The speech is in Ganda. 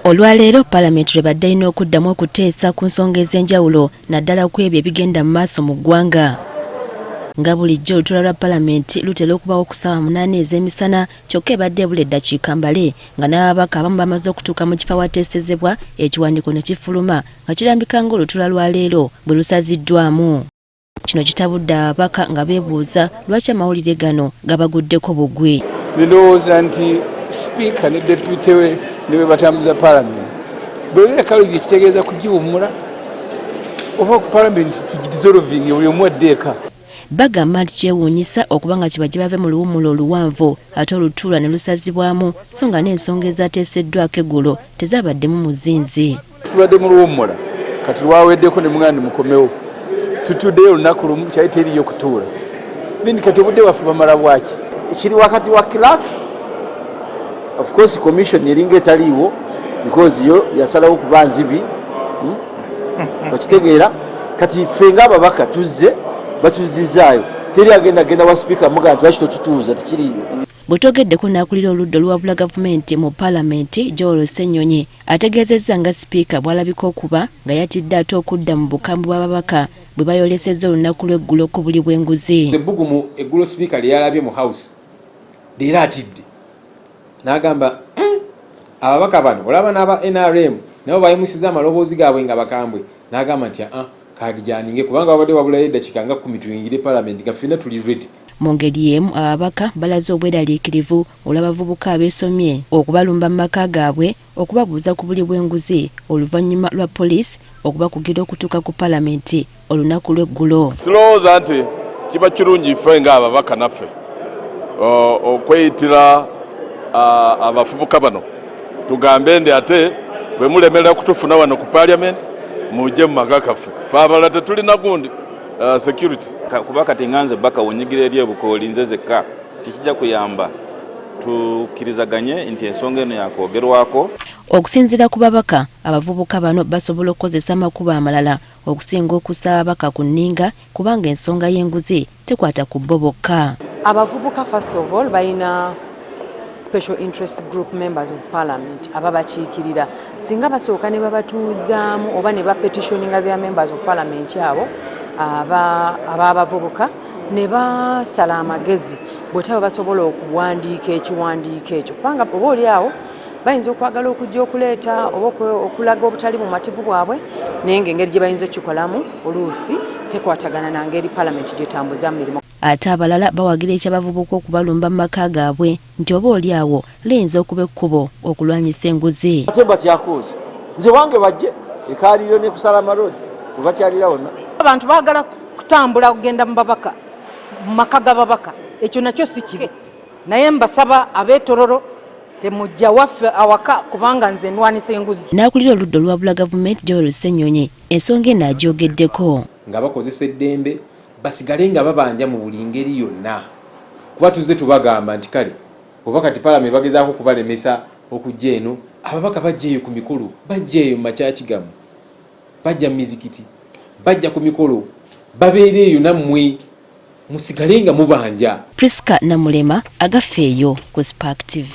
Olwaleero Palamenti lwebadde erina okuddamu okuteesa ku nsonga ez'enjawulo naddala ku ebyo ebigenda mu maaso mu ggwanga. Nga bulijjo olutuula lwa Palamenti lutera okubawo ku ssaawa munaana ez'emisana kyokka ebadde ebula eddakiika mbale nga n'ababaka abamu bamaze okutuuka mu kifo awateesezebwa ekiwandiiko ne kifuluma nga kirambika ng'olutuula lwa leero bwe lusaziddwamu. Kino kitabudde ababaka nga beebuuza lwaki amawulire gano gabaguddeko bugwi. Nze ndowooza nti sipiika ne deputy we ne bwe batambuza palamenti bwe ekitegeeza kugiwummula oba ku palamenti tugidissolvinge buli omu adde eka. Bagamba nti kyewuunyisa okuba nga kibajje bave mu luwummula oluwanvu ate olutuula ne lusazibwamu so nga n'ensonga ezaateeseddwako eggulo tezabaddemu muzinzi. Tubadde mu luwummula kati lwaweddeko ne muganda mukomewo tutuddeyo olunaku lumu kyali teriyo kutuula then kati obudde bwaffe bamala bwaki. Kiri wakati wa clerk, of course commission eringa etaliiwo because yo yasalawo kuba nzibi, Okitegeera kati ffe ng'ababaka tuzze batuzzizaayo, teri agenda genda wa sipiika mugaa nti lwaki totutuuza, tekiriiyo. Bwe twogeddeko n'akulira oludda oluwabula gavumenti mu palamenti Joel Ssenyonyi ategeezezza nga sipiika bw'alabika okuba nga yatidde ate okudda mu bukambwe bw'ababaka bwe bayolesezza olunaku lw'eggulo ku buli bw'enguzi. Ebbugumu eggulo sipiika lye yalabye mu house leero atidde n'agamba, ababaka bano olaba n'aba NRM nabo bayimusiza amaloboozi gaabwe nga bakambwe, n'agamba nti aa kaadi gyaninge kubanga wabadde wabulayo eddakiika nga 10 tuyingire palamenti nga ffenna tuli ready. Mu ngeri y'emu ababaka balaze obweraliikirivu olw'abavubuka abeesomye okubalumba mu maka gaabwe okubabuuza ku buli bw'enguzi oluvannyuma lwa poliisi okubakugira okutuuka ku palamenti olunaku lw'eggulo. Sirowooza nti kiba kirungi ffe ng'ababaka naffe okweyitira abavubuka bano tugambe ndi ate bwe mulemerera kutufuna wano ku parliament mujje mu maka gaffe, ffe abalala tetulina gundi security. Kuba kati nga nze baka wonyigira eri ebukooli nze zekka tekijja kuyamba, tukkirizaganye nti ensonga eno yakwogerwako. Okusinziira ku babaka, abavubuka bano basobola okukozesa amakubo amalala okusinga okussa ababaka ku nninga kubanga ensonga y'enguzi tekwata ku bo bokka. Abavubuka first of all balina special interest group members of parliament ababakiikirira, singa basooka ne babatuuzaamu oba ne bapetitioninga their members of parliament abo ab'abavubuka ne basala amagezi bwetaba basobola okuwandiika ekiwandiiko ekyo, kubanga oba oli awo bayinza okwagala okujja okuleeta oba okulaga obutali bumativu bwabwe, naye ng'engeri gye bayinza okukikolamu oluusi tekwatagana na ngeri palamenti gyetambuza mu mirimu. Ate abalala bawagira eky'abavubuka okubalumba mu maka gaabwe nti oba oli awo liyinza okuba ekkubo okulwanyisa enguzi. Ate mbatyakoki nze wange bajje ekaliiro ne kusalama road webakyalira wonna. Abantu baagala kutambula kugenda mu babaka, mu maka g'ababaka, ekyo nakyo si kibi, naye mbasaba abeetororo temujja waffe awaka kubanga nze ndwanisa enguzi. N'akulira oludda oluwabula gavumenti Joel Ssenyonyi ensonga eno agyogeddeko. Nga bakozesa eddembe basigale nga babanja mu buli ngeri yonna, kuba tuzze tubagamba nti kale oba kati palamenti bagezaako kubalemesa okujja eno, ababaka bajja eyo ku mikolo, bajja eyo mu makyaki gammwe, bajja mu mizikiti, bajja ku mikolo, babeera eyo nammwe musigale nga mubanja. Priska Namulema agafeeyo ku Spark TV.